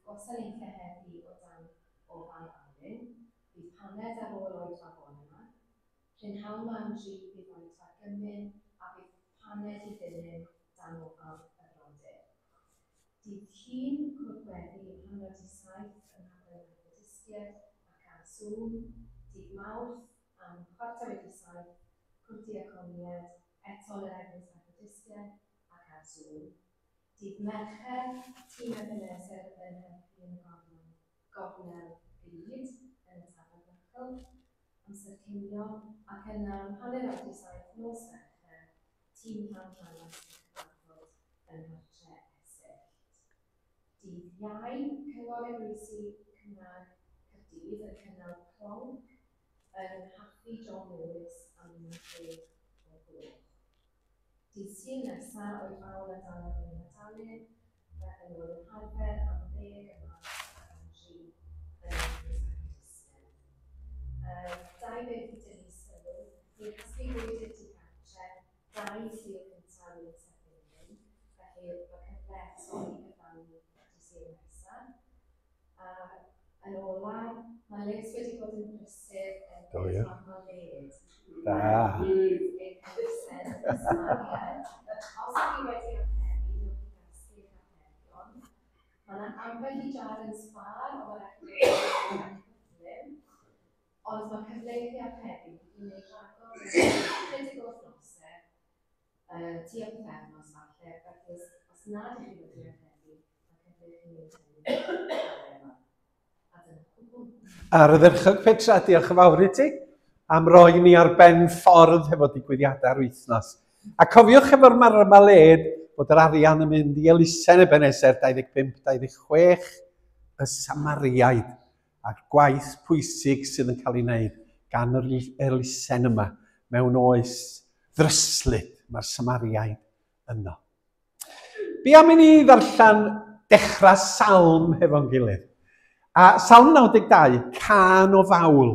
Gwasanaethau heddi o dan ofal Alun. Bydd paned ar ôl oedfa bore 'ma. Prynhawn 'ma am dri bydd oedfa gymun a bydd paned i ddilyn dan ofal y brodyr. Dydd Llun, Cwrdd Gweddi 6:30 yng Nghapel y Methodistiaid ac ar Zoom. Dydd Mawrth am 7:15, Cwrdd Diaconiaid, eto yn yr Eglwys Methodistiaid ac ar Zoom. Dydd Mercher, Tîm Ebenezer yn helpu yn y gornel, gornel byd yn y Tabernacl, amser cinio, ac yna am 7:30 nos Fercher, Tîm Plant Llanast yn cyfarfod yng Nghartre Esyllt. Dydd Iau, Cyngor Eglwysi Cymraeg Caerdydd yn cynnal clonc yng Nghaffi John Lewis am 11 o'r gloch. Dydd Sul nesa oedd fawl a dal ar un Nadolig, yn ôl i'w harfer am ddeg yma ac am dri yn yr Eglwys Fethodistaidd. Dau beth i dynnu sylw, ni'n casglu bwyd i'r tŷ cartre, dau Sul cyntaf mis erbyn hyn, felly mae cyfle eto i gyfrannu dydd Sul nesa. A yn ola, mae Liz wedi bod yn brysur yn Do, ie. Marmalade. Da. Bydd ein elusen Ysmariad. Os ydych chi wedi archebu, newch chi gasglu eich archebion. Mae yna ambell i jar yn sbâr, ond mae'n rhaid i chi Ond mae cyfle i chi archebu i wneud rhagor mewn chydig o wythnosau, tua pythefnos falle, felly os, os nad ydych chi wedi archebu, mae cyfle i chi wneud hynny bore yma. A dyna cwbl. Ardderchog Petra, diolch yn fawr i ti am roi ni ar ben ffordd hefo digwyddiadau'r wythnos. A cofiwch efo'r marmalade bod yr arian yn mynd i elusen Ebenezer 25-26 y Samariaid a'r gwaith pwysig sydd yn cael ei wneud gan yr elusen yma mewn oes ddryslyd, mae'r Samariaid yno. Be am i ni ddarllen dechrau salm hefo'n gilydd? A Salm 92, cân o fawl.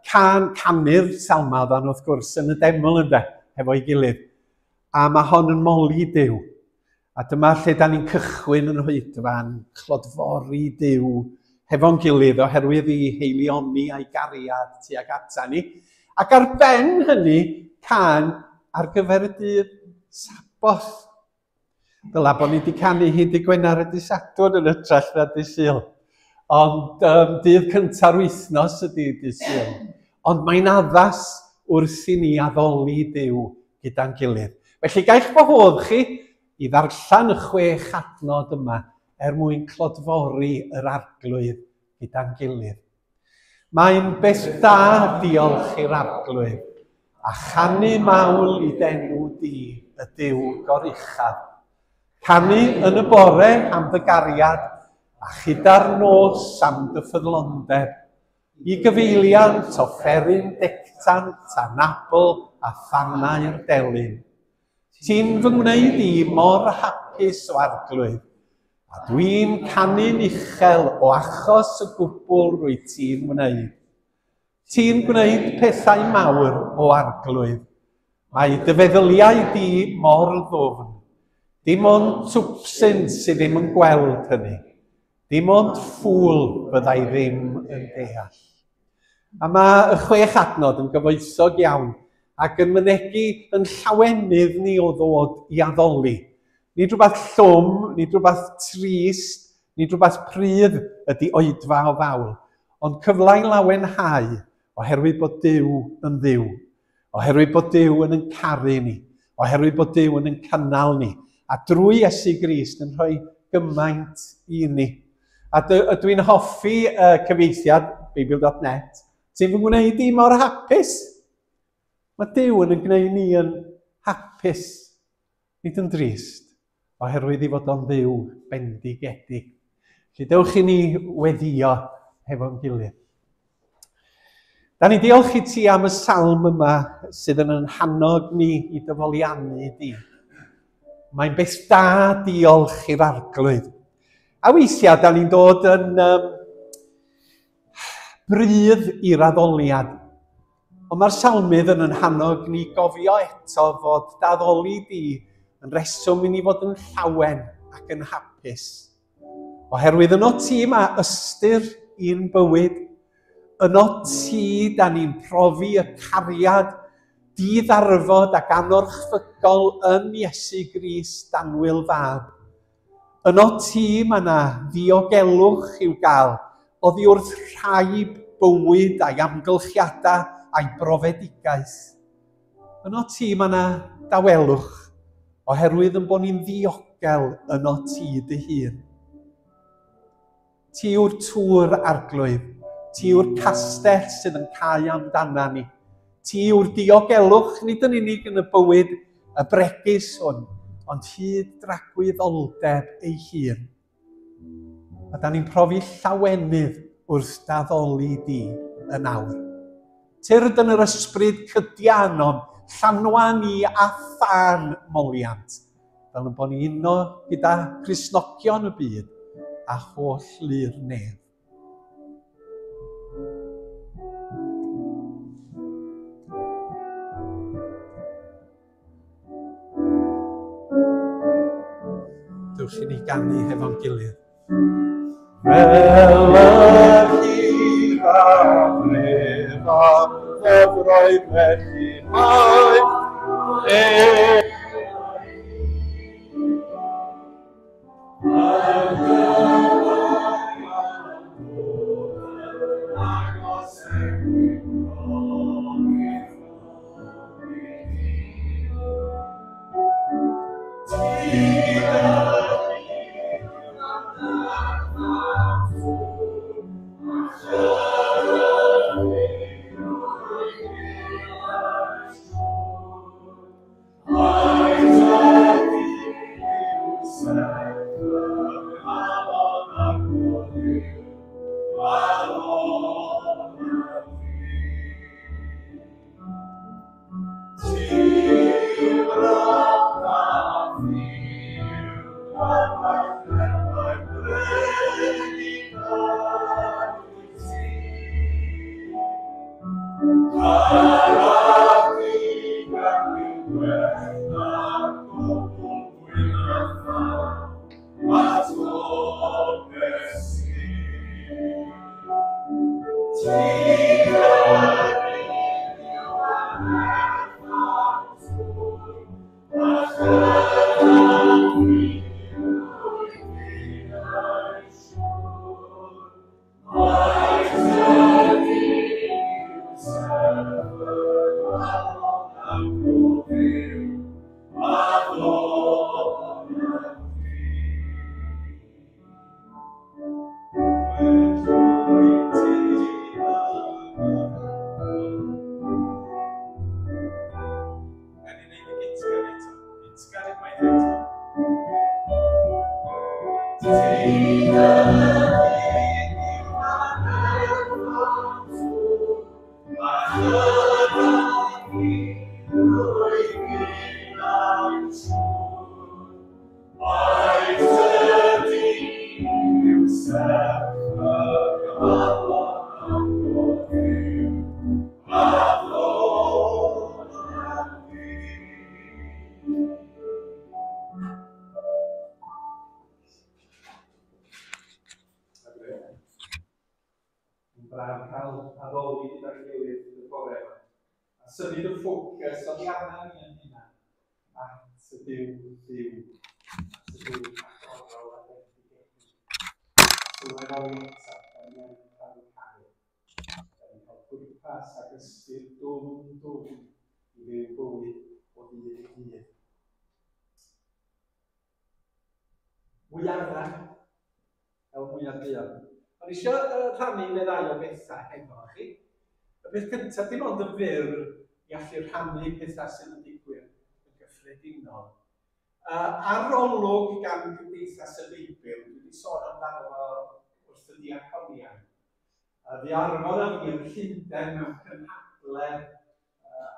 Cân, canu'r salma oeddan wrth gwrs yn y deml ynde, hefo'i gilydd. A mae hon yn moli Duw. A dyma lle da ni'n cychwyn yn oedfa'n clodfori Duw hefo'n gilydd oherwydd i heilioni a'i gariad tuag ata ni. Ac ar ben hynny, cân ar gyfer y dydd Saboth. Dyla bod ni wedi canu hi dy Gwener a dy Sadwrn yn hytrach na dy Sul. Ond dydd cynta'r wythnos ydy dy Sul. Ond mae'n addas wrth i ni addoli Duw gyda'n gilydd. Felly gaich gwahodd chi i ddarllen y 6 adnod yma er mwyn clodfori yr Arglwydd gyda'n gilydd. Mae'n beth da diolch i'r Arglwydd, a chanu mawl i d'enw di, y Duw goruchaf. Canu yn y bore am dy gariad, a chyda'r nos am dy ffyddlondeb, i gyfeiliant offeryn dectant a nabl a thanau'r delyn. Ti'n fy ngwneud i mor hapus o Arglwydd, a dwi'n canu'n uchel o achos y gwbl rwy ti'n wneud. Ti'n gwneud pethau mawr o Arglwydd. Mae dy feddyliau di mor ddwfn. Dim ond twpsyn sydd ddim yn gweld hynny. Dim ond ffŵl fyddai ddim yn deall. A mae y 6 adnod yn gyfoethog iawn ac yn mynegi yn llawenydd ni o ddod i addoli. Nid rhywbeth llwm, nid rhywbeth trist, nid rhywbeth prudd ydy oedfa o fawl, ond cyfle i lawenhau oherwydd bod Duw yn Dduw, oherwydd bod Duw yn ein caru ni, oherwydd bod Duw yn ein cynnal ni, a drwy Iesu Grist yn rhoi gymaint i ni. A dwi'n hoffi cyfieithiad Beibl.net, ti'n fy ngwneud i mor hapus. Mae Duw yn ein gwneud ni yn hapus, nid yn drist, oherwydd i fod o'n Dduw bendigedig. Felly dewch i ni weddio hefo'n gilydd. Da ni diolch i ti am y salm yma sydd yn ein hannog ni i dyfoliannu di. Mae'n beth da diolch i'r Arglwydd. A weithiau, da ni'n dod yn brudd i'r addoliad. Ond mae'r salmydd yn ein hannog ni gofio eto fod daddoli di yn reswm i ni fod yn llawen ac yn hapus. Oherwydd yno ti mae ystyr i'n bywyd. Yno ti da ni'n profi y cariad diddarfod ac anorchfygol yn Iesu Grist danwyl fab. Yno ti mae yna ddiogelwch i'w gael oddi wrth rhai bywyd a'i amgylchiadau a'i brofedigaeth. Yno ti mae yna dawelwch, oherwydd yn bod ni'n ddiogel yno ti dy hun. Ti yw'r tŵr arglwydd, ti yw'r castell sydd yn cau amdana ni. Ti yw'r diogelwch nid yn unig yn y bywyd y bregus hwn, ond hyd dragwyddoldeb ei hun. A da ni'n profi llawenydd wrth daddoli di yn awr. Tyrd yn yr ysbryd cydia ynom, llanwa ni a thân moliant, fel yn bod ni uno gyda Christnogion y byd a holl lu'r nef. Dewch i ni ganu hefo'n gilydd. Fel yr hir a fref am ddyfroedd felly mae e. Braf cael addoli gyda'n gilydd y bore yma. A symud y ffocws oddi arna ni yn hynna at y Duw byw, at y Duw agorol a bendigedig. Sylweddoli eto, da ni yn cael ein caru. Da ni'n cael pwrpas ac ystyr dwfn dwfn i fyw bywyd o ddydd i ddydd. Mwyarra, fel mwyaf buan. O'n eisiau rhannu neu ddau o bethau hefo chi. Y peth cyntaf, dim ond yn fyr i allu rhannu pethau sydd yn digwydd yn gyffredinol. Arolwg gan Gymdeithas y Beibl, dwi wedi sôn amdano fo wrth y diaconiaid. Fi arfon â fi yn Llundain mewn cynhadledd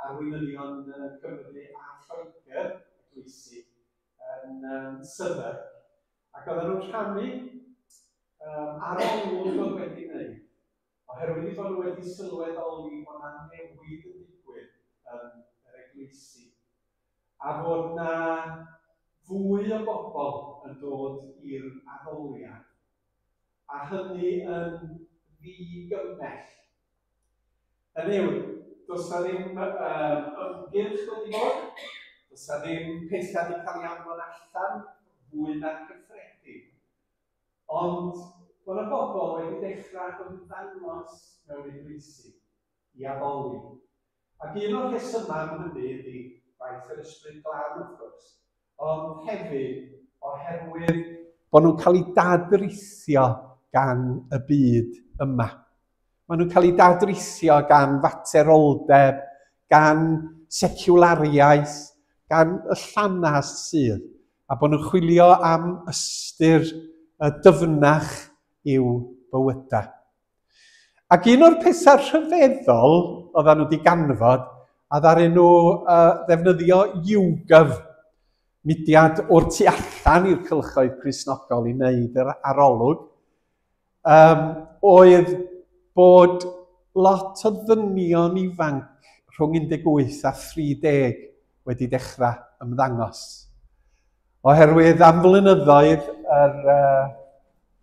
arweinyddion Cymru a Lloegr, eglwysi, yn Southwark, ac oedden nhw'n rhannu arolwg oedd wedi wneud, oherwydd eu bod nhw wedi sylweddoli bod yna newid yn digwydd yn yr eglwysi, a fod yna fwy o bobl yn dod i'r addoliad. A hynny yn ddigymell. Hynny yw, does na ddim ymgyrch wedi bod, does na ddim pethau wedi cael ei anfon allan fwy na'r cyffredin. Ond bod yna bobl wedi dechrau ymddangos mewn eglwysi i addoli. Ac un o'r rhesymau am hynny ydy gwaith yr Ysbryd Glân, wrth gwrs, ond hefyd oherwydd bod nhw'n cael eu dadrithio gan y byd yma. Maen nhw'n cael eu dadrithio gan fateroldeb, gan seciwlariaeth, gan y llanast sydd, a bod nhw'n chwilio am ystyr y dyfnach i'w bywydau. Ac un o'r pethau rhyfeddol oedden nhw wedi ganfod, a ddaru nhw ddefnyddio YouGov, mudiad o'r tu allan i'r cylchoedd Cristnogol i wneud yr arolwg, oedd bod lot o ddynion ifanc rhwng 18 a 30 wedi dechrau ymddangos. Oherwydd am flynyddoedd yr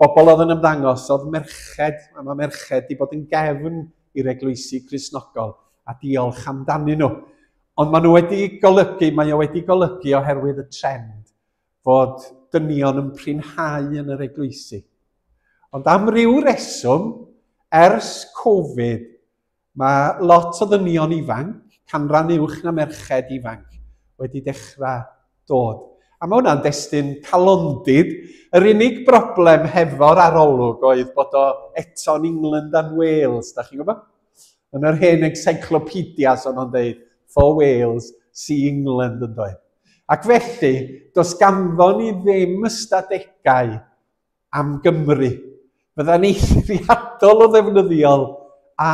bobl oedd yn ymddangos oedd merched, a mae merched wedi bod yn gefn i'r eglwysi Cristnogol, a diolch amdanyn nhw. Ond maen nhw wedi golygu, mae o wedi golygu oherwydd y trend, fod dynion yn prinhau yn yr eglwysi. Ond am ryw reswm, ers Covid, mae lot o ddynion ifanc, canran uwch na merched ifanc, wedi dechrau dod. A mae hwnna'n destun calondid. Yr unig broblem hefo'r arolwg oedd bod o eto'n England and Wales, da chi'n gwybod? Yn yr hen encyclopedias o'n nhw'n dweud, for Wales, see England yn dweud. Ac felly, does ganddo ni ddim ystadegau am Gymru. Fydda'n eithriadol o ddefnyddiol a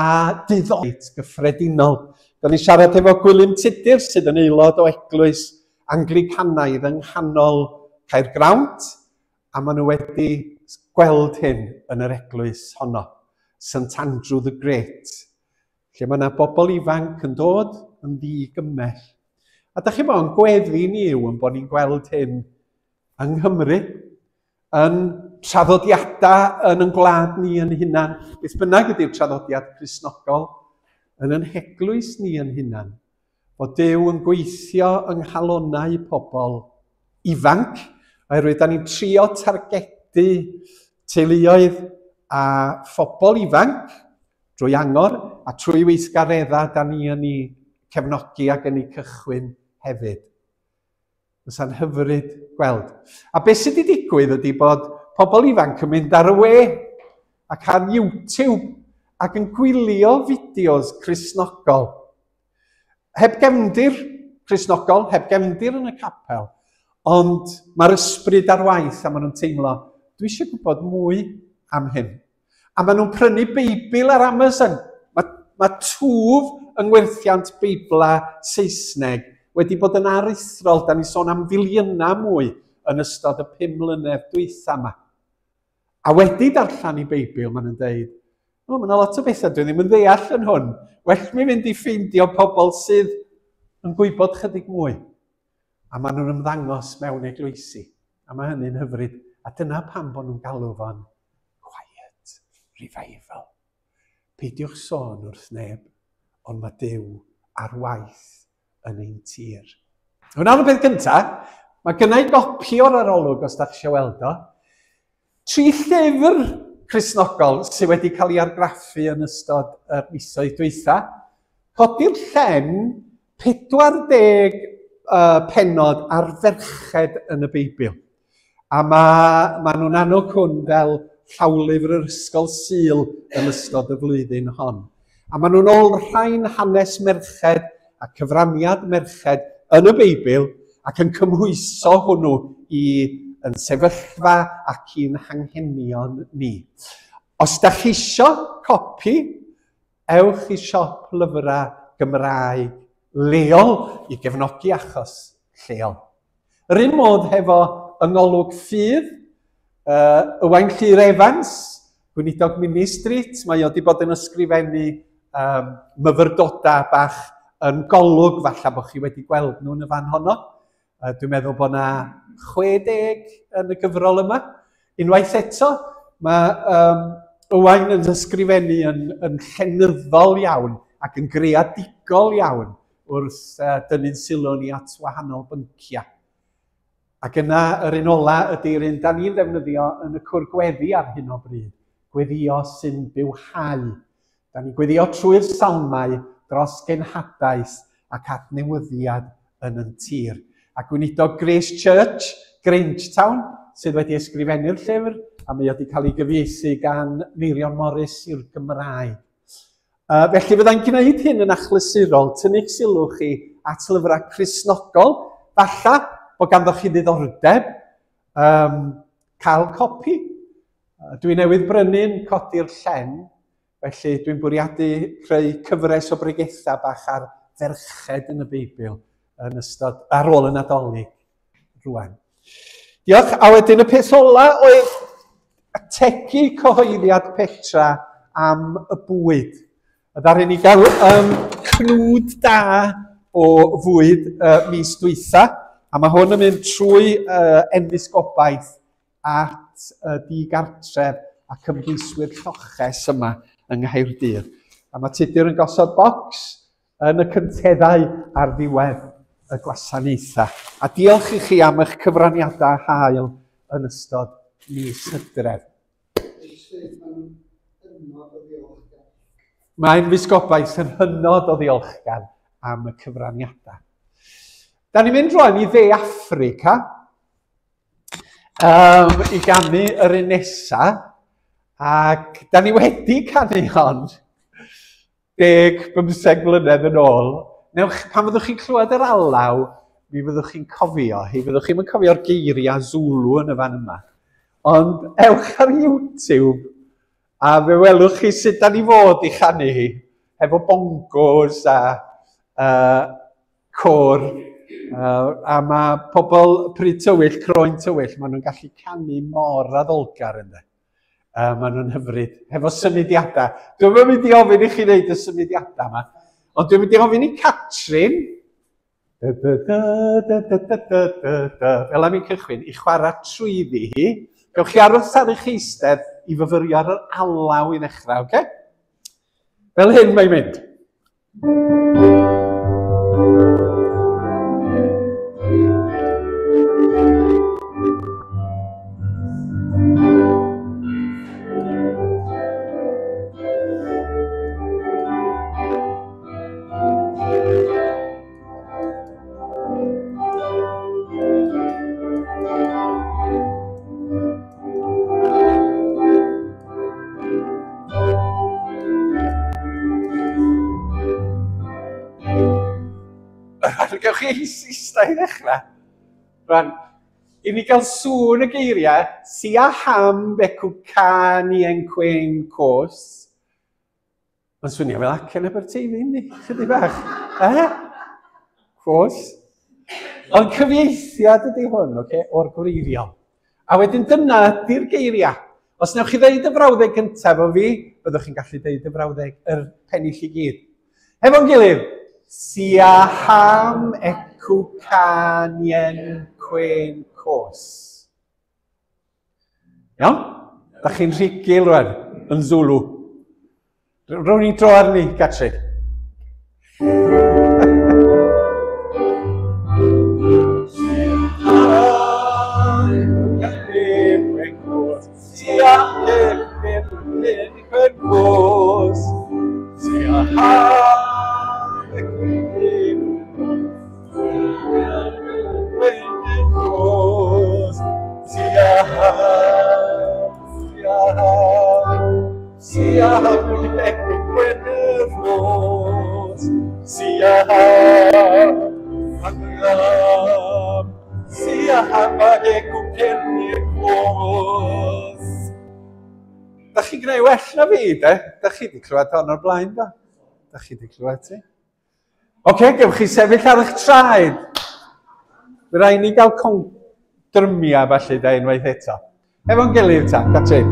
diddorol gyffredinol. Da ni'n siarad efo Gwilym Tudur, sydd yn aelod o Eglwys Anglicanaidd yng nghanol Caergrawnt, a maen nhw wedi gweld hyn yn yr eglwys honno, St Andrew the Great, lle mae yna bobl ifanc yn dod yn ddigymell. A da chi'n bod, gweddi ni yw yn bod ni'n gweld hyn yng Nghymru, yn traddodiadau yn ein gwlad ni yn hunan, beth bynnag ydy'r traddodiad Cristnogol, yn ein heglwys ni yn hunan, bod Duw yn gweithio yng nghalonnau pobl ifanc, oherwydd da ni'n trio targedu teuluoedd a phobl ifanc drwy angor a trwy weithgareddau da ni yn ei cefnogi ac yn ei cychwyn hefyd. Fysa'n hyfryd gweld. A beth sydd wedi digwydd ydy bod pobl ifanc yn mynd ar y we ac ar YouTube ac yn gwylio fideos Cristnogol. Heb gefndir Cristnogol, heb gefndir yn y capel, ond mae'r ysbryd ar waith a maen nhw'n teimlo, dwi eisiau gwybod mwy am hyn. A maen nhw'n prynu Beibl ar Amazon. Mae twf yng ngwerthiant Beiblau Saesneg wedi bod yn aruthrol. Da ni sôn am filiynau mwy yn ystod y 5 mlynedd dwytha yma. A wedi darllen i Beibl, maen nhw'n dweud, o, mae yna lot o bethau dwi ddim yn ddeall yn hwn. Well mi fynd i ffeindio pobl sydd yn gwybod chydig mwy. A maen nhw'n ymddangos mewn eglwysi. A mae hynny'n hyfryd. A dyna pam bod nhw'n galw fo'n quiet revival. Peidiwch sôn wrth neb, ond mae Duw ar waith yn ein tir. Hwna'n y peth gyntaf. Mae gynna i gopi o'r arolwg os da chi eisiau weld o. 3 llyfr Cristnogol sydd wedi cael ei argraffu yn ystod yr misoedd dwytha. Codi'r Llen, 40 pennod ar ferched yn y Beibl. A ma nhw'n annog hwn fel llawlyfr yr Ysgol Sul yn ystod y flwyddyn hon. A maen nhw'n olrhain hanes merched a cyfraniad merched yn y Beibl ac yn cymhwyso hwnnw i yn sefyllfa ac i'n hanghenion ni. Os da chi isio copi, ewch i siop lyfrau Gymraeg leol i gefnogi achos lleol. Yr un modd hefo Yng Ngolwg Ffydd, Ywain Llyr Evans, gweinidog Minny Street, mae o wedi bod yn ysgrifennu myfyrdodau bach yn Golwg, falle bod chi wedi gweld nhw yn y fan honno. Dwi'n meddwl bod yna 60 yn y gyfrol yma. Unwaith eto, Mae Owain yn ysgrifennu yn llenyddol iawn ac yn greadigol iawn wrth dynnu'n sylw ni at wahanol bynciau. Ac yna yr un ola ydy'r un da ni'n ddefnyddio yn y cwr gweddi ar hyn o bryd, gweddio sy'n bywhau. Da ni'n gweddio trwy'r salmau dros genhadaeth ac adnewyddiad yn yn tir. A gweinidog Grace Church, Grangetown, sydd wedi ysgrifennu'r llyfr, a mae wedi cael ei gyfieithu gan Meirion Morris i'r Gymraeg. Felly fyddai'n gwneud hyn yn achlysurol, tynnu'ch sylw chi at lyfrau Cristnogol, falle bod ganddoch chi ddiddordeb cael copi. Dwi newydd brynu'n Codi'r Llen, felly dwi'n bwriadu creu cyfres o bregethau bach ar ferched yn y Beibl yn ystod ar ôl y Nadolig rwan. Diolch. A wedyn y peth ola oedd ategu cyhoeddiad Petra am y bwyd. A ddaru ni gael cnwd da o fwyd mis dwytha, a mae hwn yn mynd trwy Enfys Gobaith at digartref ac ymgeiswyr lloches yma yng Nghaerdydd. A mae Tudur yn gosod bocs yn y cynteddau ar ddiwedd y gwasanaethau. A diolch i chi am eich cyfraniadau hael yn ystod mis Hydref. Mae'n Fis Gobaith yn hynod o ddiolchgar am y cyfraniadau. Da ni'n mynd rwan i Dde Affrica i ganu yr un nesa, ac da ni wedi canu hon 10-15 mlynedd yn ôl. Newch, pan fyddwch chi'n clywed yr alaw, mi fyddwch chi'n cofio hi, fyddwch chi'n cofio'r geiriau Zulu yn y fan yma. Ond ewch ar YouTube a fe welwch chi sut da ni fod i chanu hi, hefo bongos a côr. A mae pobl pryd tywyll, croen tywyll, maen nhw'n gallu canu mor addolgar ynddo. Maen nhw'n hyfryd, hefo symudiadau. Dwi'm yn mynd i ofyn i chi wneud y symudiadau yma, ond dwi'n mynd i ofyn i Catrin, fel am i'n cychwyn, i chwarae trwyddi hi. Gewch chi aros ar eich eistedd i fyfyrio ar yr alaw i ddechrau, oce? Fel hyn mae'n mynd. Gewch chi eistedd i ddechrau. Rwan, i ni gael sŵn y geiriau, Sia ham becw ca ni en cwen cos. Mae'n swnio fel acen Aberteifi, yndi? Chydig bach. Cos. Ond cyfieithiad ydy hwn, oce, o'r gwreiddiol. A wedyn dyna ydy'r geiriau. Os newch chi ddeud y frawddeg gyntaf o fi, byddwch chi'n gallu deud y frawddeg yr pennill i gyd. Hefo'n gilydd. Sia ham ecw canien cwen cos. Iawn? Da chi'n rhugl rwan, yn Zulu. Rown ni dro arni, Catrin. Da chi'n gwneud well na fi, de? Da chi wedi clywed hon o'r blaen, do? Da chi wedi clywed ti? Oce, gewch chi sefyll ar eich traed. Fe rai ni gael drymiau falle, de, unwaith eto. Efo'n gilydd ta, Catrin.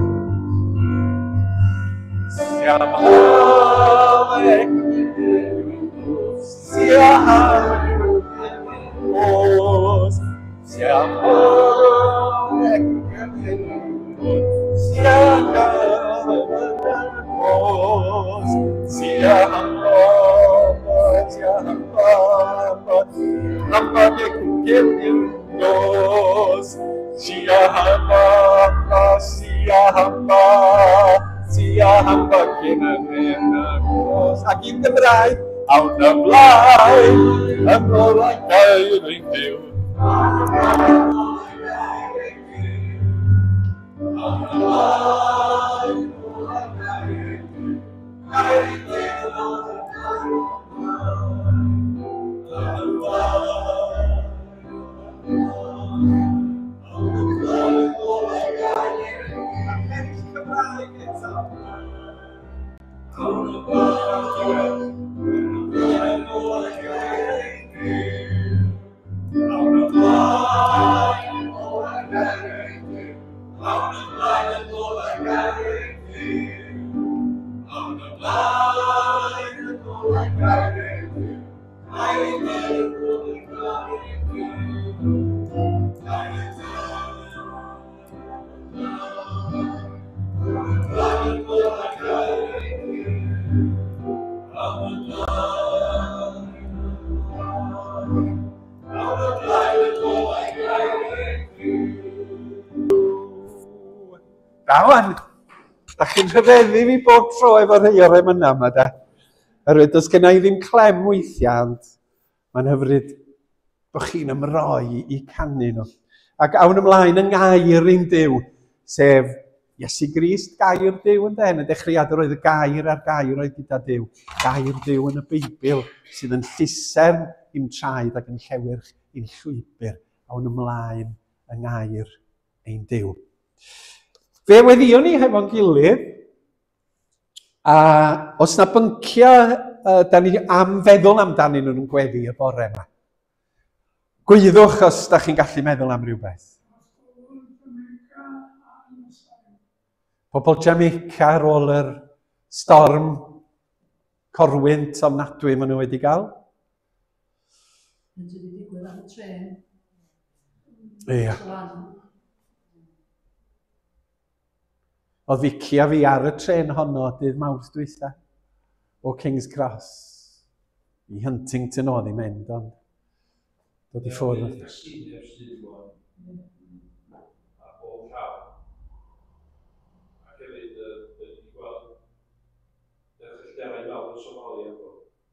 Ac i'n Gymraeg, awn ymlaen, yn olau gair ein Duw. Da wan, da chi'n rhyfeddu fi bob tro efo rhai o'r emynau yma, da. Oherwydd does gen i ddim clem weithiau, ond mae'n hyfryd bod chi'n ymroi i canu nhw. Ac awn ymlaen yng ngair ein Duw, sef Iesu Grist, gair Duw ynde, yn y dechreuad yr oedd y gair a'r gair oedd gyda Duw. Gair Duw yn y Beibl sydd yn llusern i'm traed ac yn llewyrch i'n llwybr. Awn ymlaen yng ngair ein Duw. Fe weddïon ni hefo'n gilydd, a os na bynciau da ni am feddwl amdanyn nhw'n gweddi y bore yma. Gwyddwch os da chi'n gallu meddwl am rhywbeth. Pobl Jamaica ar ôl yr storm corwynt ofnadwy maen nhw wedi gael. Yn sydd wedi digwydd ar y trên. Ia. Oedd Vicky a fi ar y trên honno dydd Mawrth dwytha o King's Cross i Huntington oedd i'n mynd, ond dod i ffwrdd.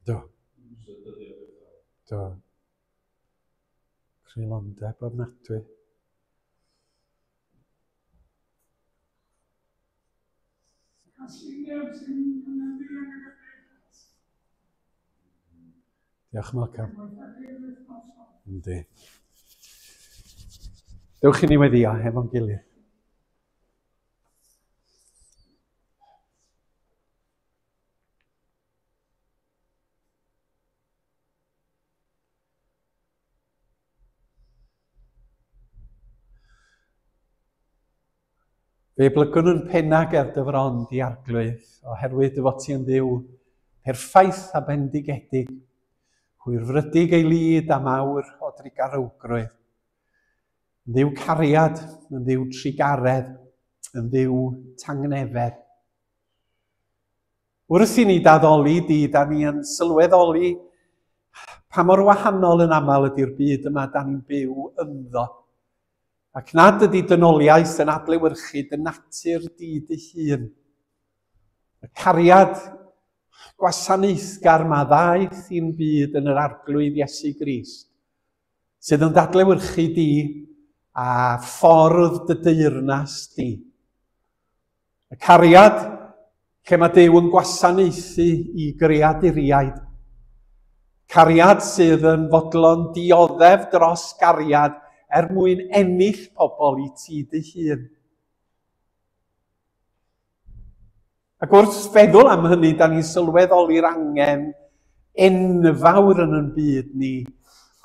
Do. Do. Creulondeb ofnadwy. Diolch, Malcolm. Yndi. Dewch i ni weddio hefo'n gilydd. Fe blygwn yn penna ger dy fron di arglwydd, oherwydd dy fod ti yn ddiw perffaith a bendigedig, hwyrfrydig ei lid a mawr o drugarowgrwydd. Yn ddiw cariad, yn ddiw trugaredd, yn ddiw tangnefedd. Wrth i ni daddoli di, da ni yn sylweddoli pa mor wahanol yn aml ydy'r byd yma da ni'n byw ynddo. Ac nad ydy dynoliaeth yn adlewyrchu dy natur di dy hun. Y cariad gwasanaethgar ma ddaeth i'n byd yn yr Arglwydd Iesu Grist, sydd yn dadlewyrchu di a ffordd dy deyrnas di. Y cariad lle mae Duw yn gwasanaethu i greaduriaid. Cariad sydd yn fodlon dioddef dros gariad er mwyn ennill pobl i ti dy hun. Ac wrth feddwl am hynny, da ni'n sylweddoli'r angen enfawr yn yn byd ni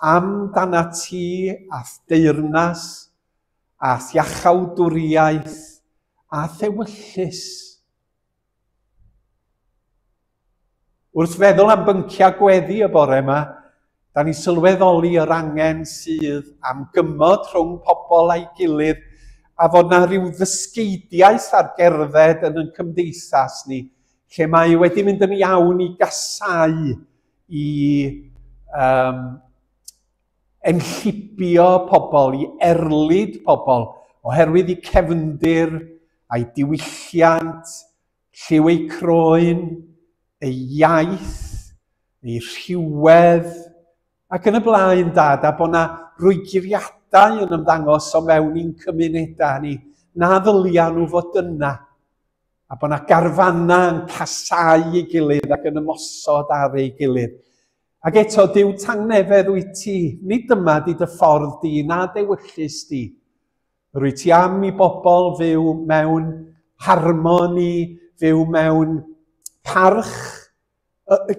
amdana ti a'th deyrnas a'th iachawdwriaeth a thewyllys. Wrth feddwl am bynciau gweddi y bore yma, da ni sylweddoli yr angen sydd am gymod rhwng pobl a'i gilydd a fod na rhyw ddysgeidiaeth ar gerdded yn yn cymdeithas ni, lle mae wedi mynd yn iawn i gasau, i enllibio pobl, i erlid pobl, oherwydd eu cefndir a'i diwylliant, lliw eu croen, eu iaith, eu rhywedd, ac yn y blaen, Dad, a bod yna rwygiriadau yn ymddangos o mewn i'n cymunedau ni, na ddylia nhw fod yna, a bod yna garfanau yn casáu ei gilydd ac yn ymosod ar ei gilydd. Ac eto, Duw tangnefedd wyt ti, nid dyma di dy ffordd di, na dewyllys di. Rwyt ti am i bobl fyw mewn harmoni, fyw mewn parch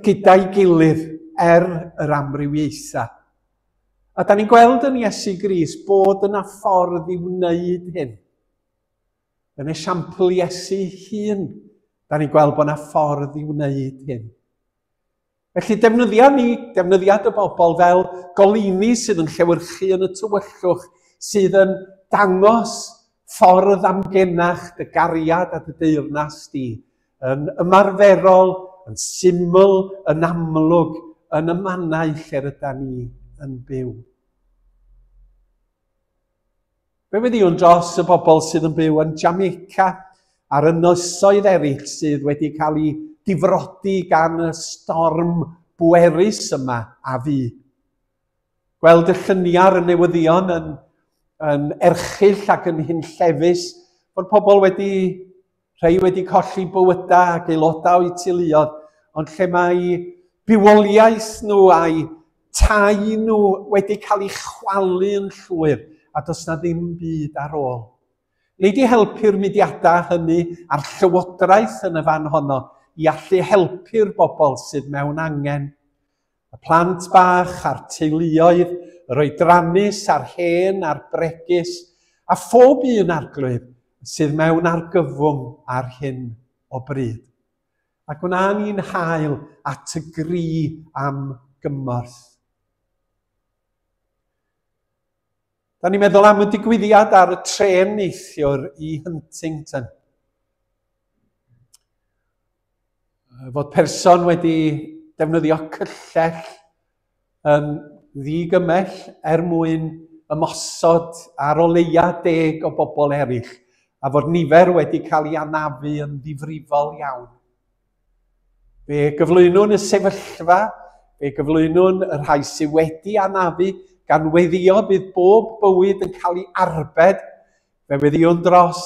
gyda'i gilydd er yr amrywiaethau. A da ni'n gweld yn Iesu Grist bod yna ffordd i wneud hyn. Yn esiampl Iesu hun, da ni'n gweld bod yna ffordd i wneud hyn. Felly defnyddia ni, defnyddia dy bobl fel goleuni sydd yn llewyrchu yn y tywyllwch, sydd yn dangos ffordd amgenach dy gariad a dy deyrnas di, yn ymarferol, yn syml, yn amlwg, yn y mannau lle rydan ni yn byw. Fe weddïwn dros y bobl sydd yn byw yn Jamaica a'r ynysoedd eraill sydd wedi cael eu difrodi gan y storm bwerus yma a fu. Gweld y lluniau ar y newyddion yn, yn erchyll ac yn hunllefus bod pobl wedi Rhai wedi colli bywydau ac aelodau o'u teuluoedd, ond lle mae bywoliaeth nhw a'u tai nhw wedi cael eu chwalu yn llwyr a does na ddim byd ar ôl. Neu di helpu'r mudiadau hynny a'r llywodraeth yn y fan honno i allu helpu'r bobl sydd mewn angen. Y plant bach a'r teuluoedd, yr oedrannus a'r hen a'r bregus, a phob un arglwydd sydd mewn argyfwng ar hyn o bryd. A gwna ni'n hael at y gri am gymorth. Da ni'n meddwl am y digwyddiad ar y trên neithiwr i Huntington. Fod person wedi defnyddio cyllell yn ddigymell er mwyn ymosod ar o leia 10 o bobl eraill, a fod nifer wedi cael ei anafu yn ddifrifol iawn. Fe gyflwynwn y sefyllfa, fe gyflwynwn y rhai sydd wedi anafu, gan weddïo bydd bob bywyd yn cael ei arbed. Fe weddïwn dros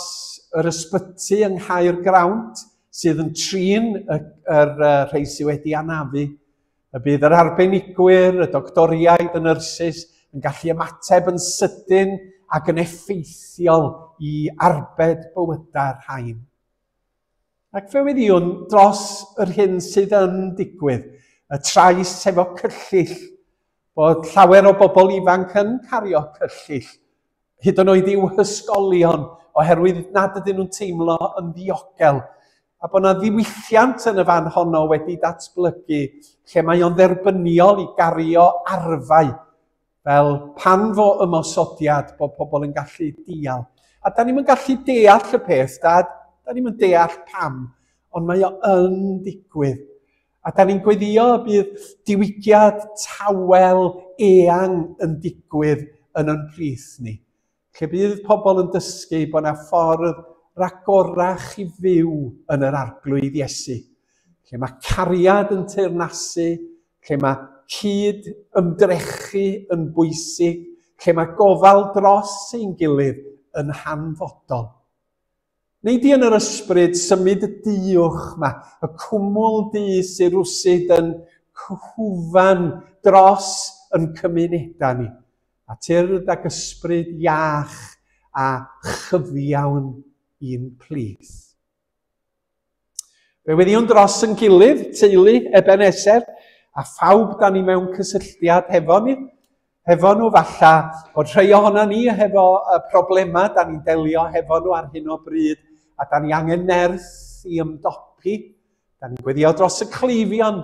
yr ysbyty yng Nghaergrawnt sydd yn trin y, yr, y rhai sydd wedi anafu. Y bydd yr arbenigwyr, y doctoriaid, y nyrsys yn gallu ymateb yn sydyn ac yn effeithiol i arbed bywydau'r rhain. Ac fe weddïwn dros yr hyn sydd yn digwydd, y trais efo cyllill, bod llawer o bobl ifanc yn cario cyllill, hyd yn oed i'w hysgolion, oherwydd nad ydyn nhw'n teimlo yn ddiogel, a bod yna ddiwylliant yn y fan honno wedi datblygu lle mae o'n dderbyniol i gario arfau Fel pan fo ymosodiad bod pobl yn gallu dial. A da ni'm yn gallu deall y peth, Dad. Da ni'm yn deall pam, ond mae o yn digwydd. A da ni'n gweddio y bydd diwygiad tawel eang yn digwydd yn yn plith ni. Lle bydd pobl yn dysgu bod yna ffordd ragorach i fyw yn yr Arglwydd Iesu. Lle mae cariad yn teyrnasu, lle mae cyd ymdrechu yn bwysig, lle mae gofal dros ein gilydd yn hanfodol. Nei di yn yr ysbryd symud y duwch 'ma, y cwmwl du sydd rywsut yn cyhwfan dros yn cymunedau ni, a tyrd ag ysbryd iach a chyfiawn i'n plith. Fe weddïwn dros yn gilydd, teulu Ebenezer, a phawb da ni mewn cysylltiad hefo ni, hefo nhw falla, bod rhai ohono ni hefo y problemau da ni'n delio hefo nhw ar hyn o bryd, a da ni angen nerth i ymdopi. Da ni'n gweddio dros y cleifion,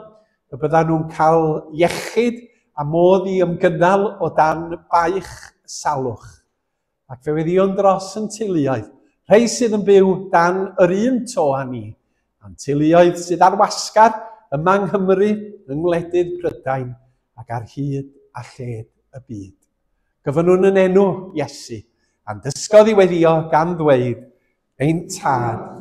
y byddan nhw'n cael iechyd a modd i ymgynnal o dan baich salwch. Ac fe weddïwn dros yn teuluoedd, rhai sydd yn byw dan yr un to â ni, A'n teuluoedd sydd ar wasgar yma yng Nghymru, yng ngwledydd Prydain ac ar hyd a lled y byd. Gofynnwn yn enw Iesu, a'n dysgodd i weddïo gan ddweud, Ein Tad,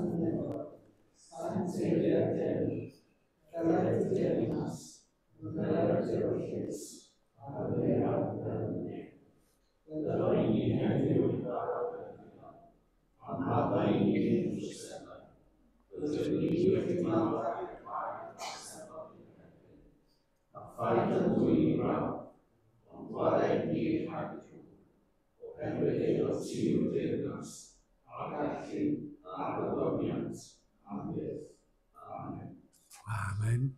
Amen.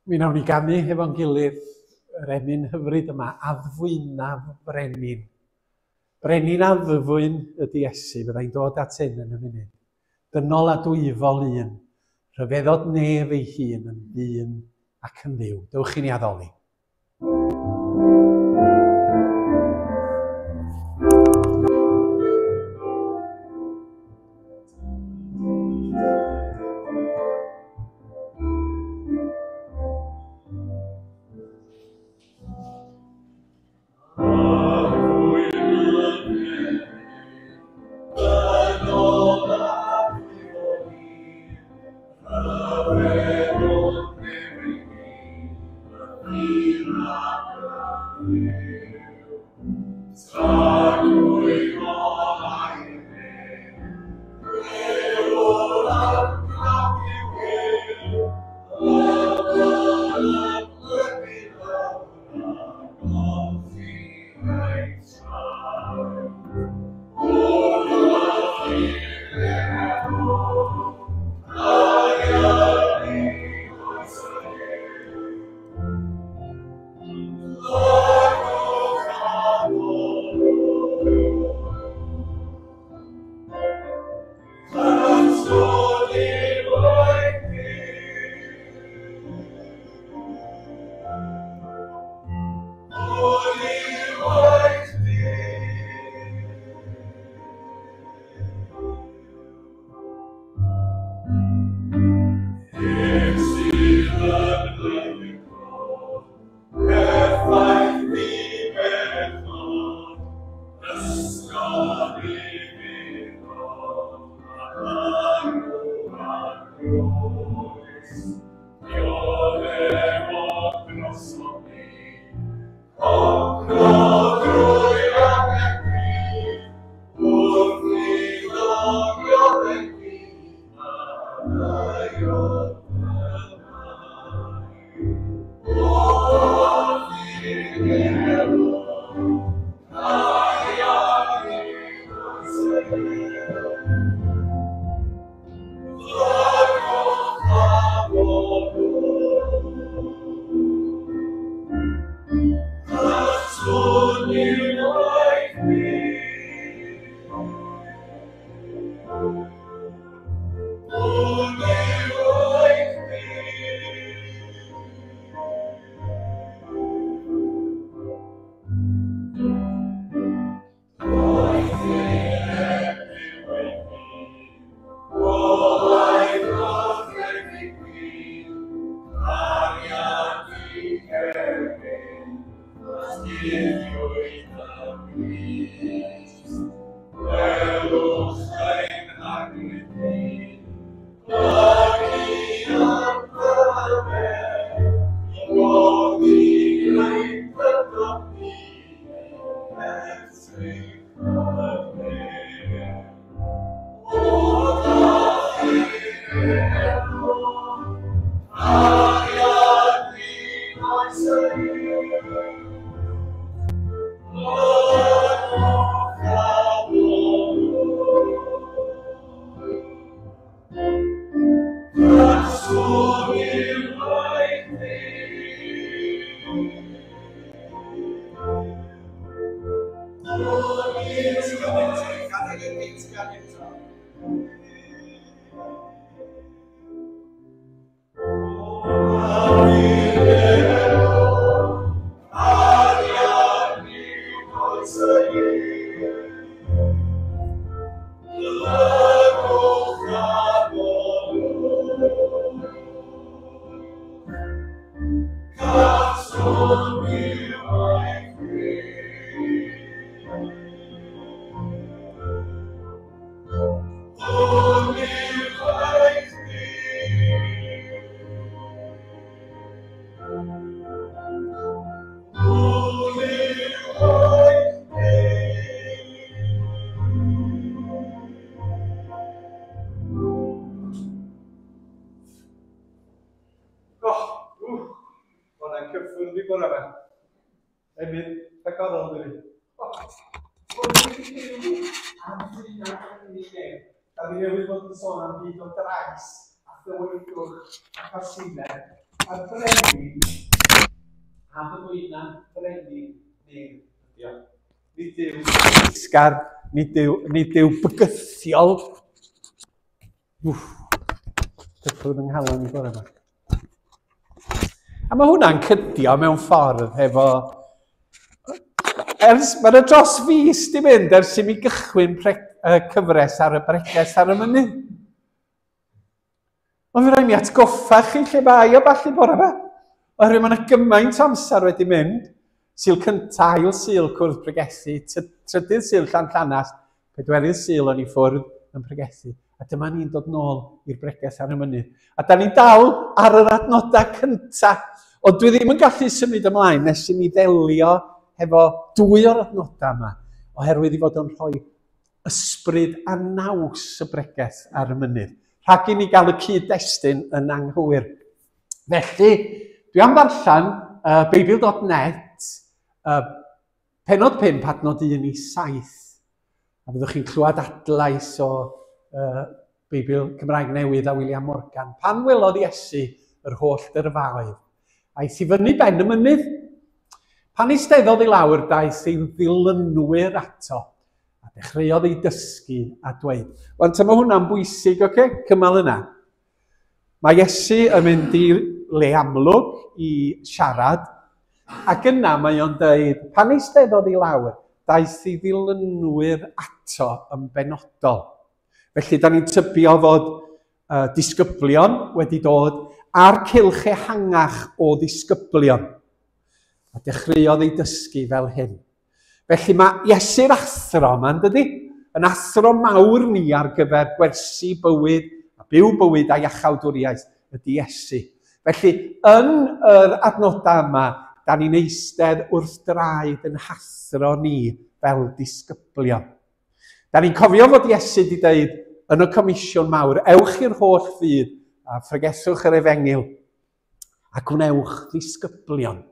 Mi wnawn ni ganu hefo'n gilydd yr emyn hyfryd yma, Addfwynaf Frenin. Brenin addfwyn ydy Iesu, fyddai'n dod at hyn yn y munud. Dynol a dwyfol un, rhyfeddod nef ei hun yn ddyn ac yn dduw. Dewch i ni addoli. Lord. bore yma. Emyn rhagorol, dydy. Da ni newydd fod yn sôn am byd o drais a thywyllwch a chasineb a'r brenin a fy brenin neb ydi o. Nid yw treisgar, nid yw, nid yw bygythiol. Wff, cyffwrdd yng nghalon i bore yma. A mae hwnna'n cydio mewn ffordd hefo... Ers, mae'n dros fus di mynd ers i mi gychwyn pre, cyfres ar y bregeth ar y mynydd. Ond fe rai mi atgoffa chi lle mae o ballu bore yma. Oherwydd mae yna gymaint o amser wedi mynd. Sul cyntaf, ail Sul cwrdd pregethu, trydydd Sul Llanllanast, pedwerydd Sul o'n i ffwrdd yn pregethu. A dyma ni'n dod nôl i'r bregeth ar y mynydd. A da ni'n dal ar yr adnodau cyntaf. Ond dwi ddim yn gallu symud ymlaen nes i ni ddelio hefo dwy o'r adnodau yma, oherwydd i fod o'n rhoi ysbryd a naws y bregeth ar y mynydd. Rhag i ni gael y cyd-destun yn anghywir. Felly, dwi am ddarllen Beibl.net, penod 5, adnod 1 i 7. A fyddwch chi'n clywed adlais o Beibl Cymraeg Newydd a William Morgan. Pan welodd Iesu yr holl dyrfaoedd, aeth i fyny ben y mynydd. Pan eisteddodd i lawr, daeth ei ddilynwyr ato, a dechreuodd ei dysgu a dweud. Wan, ta mae hwnna'n bwysig, oce? Okay? Cymal yna. Mae Iesu yn mynd i le amlwg i siarad, ac yna mae o'n dweud, pan eisteddodd i lawr, daeth ei ddilynwyr ato yn benodol. Felly, da ni'n tybio fod disgyblion wedi dod a'r cylch ehangach o ddisgyblion. A dechreuodd ei dysgu fel hyn. Felly mae Iesu'r athro yma, yn dydy? Yn athro mawr ni ar gyfer gwersi bywyd a byw bywyd a iachawdwriaeth ydy Iesu. Felly, yn yr adnodau yma, da ni'n eistedd wrth draed yn hathro ni fel disgyblion. Da ni'n cofio fod Iesu wedi dweud yn y comisiwn mawr, ewch i'r holl fyd a phregethwch yr efengyl a gwnewch ddisgyblion.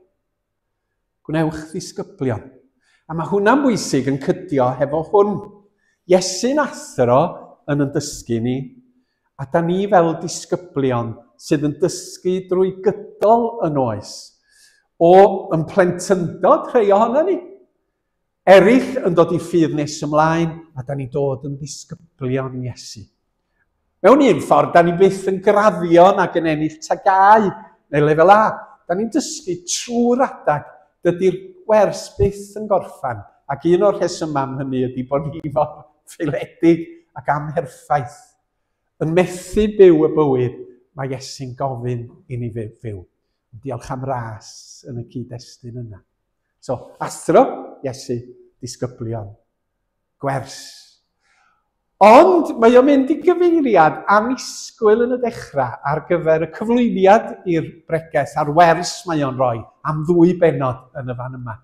Gwnewch ddisgyblion. A mae hwnna'n bwysig yn cydio hefo hwn. Iesu'n athro yn yn dysgu ni, a da ni fel disgyblion sydd yn dysgu drwy gydol yn oes, o yn plentyndod rhai ohono ni, eraill yn dod i ffydd nes ymlaen, a da ni'n dod yn ddisgyblion i Iesu. Mewn un ffordd, da ni byth yn graddio nag yn ennill TGAU neu lefel A. Da ni'n dysgu trwy'r adag. Dydy'r wers byth yn gorffan. Ac un o'r rhesymau am hynny ydy bod ni mor ffaeledig ac amherffaith. Yn methu byw y bywyd mae Iesu'n gofyn i ni fyw. Diolch am ras yn y cyd-destun yna. So, athro, Iesu, disgyblion, gwers. Ond mae o'n mynd i gyfeiriad annisgwyl yn y dechrau ar gyfer y cyflwyniad i'r bregeth a'r wers mae o'n rhoi am ddwy bennod yn y fan yma.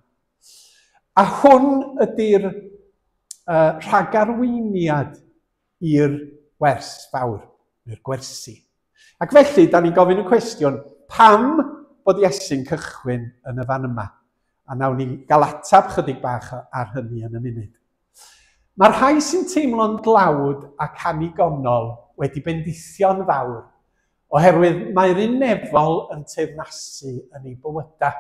A hwn ydy'r rhagarweiniad i'r wers fawr, neu'r gwersi. Ac felly, da ni'n gofyn y cwestiwn, pam bod Iesu'n cychwyn yn y fan yma? A nawn ni gael atab chydig bach ar hynny yn y munud. Mae'r rhai sy'n teimlo'n dlawd ac annigonol wedi bendithio'n fawr, oherwydd mae'r un nefol yn teyrnasu yn ei bywydau.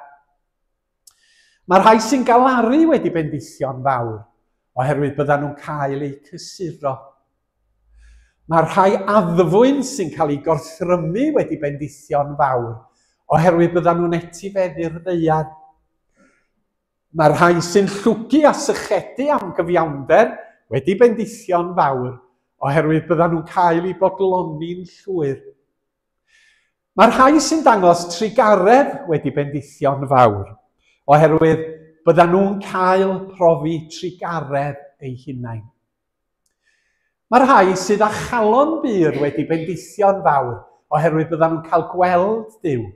Mae'r rhai sy'n galaru wedi bendithio'n fawr, oherwydd byddan nhw'n cael eu cysuro. Mae'r rhai addfwyn sy'n cael eu gorthrymu wedi bendithio'n fawr, oherwydd byddan nhw'n etifeddu'r ddaear. Mae'r rhai sy'n llwgu a sychedu am gyfiawnder wedi bendithio'n fawr, oherwydd byddan nhw'n cael eu bodloni'n llwyr. Mae'r rhai sy'n dangos trugaredd wedi bendithio'n fawr, oherwydd byddan nhw'n cael profi trugaredd eu hunain. Mae'r rhai sydd â chalon bur wedi bendithio'n fawr, oherwydd byddan nhw'n cael gweld Duw.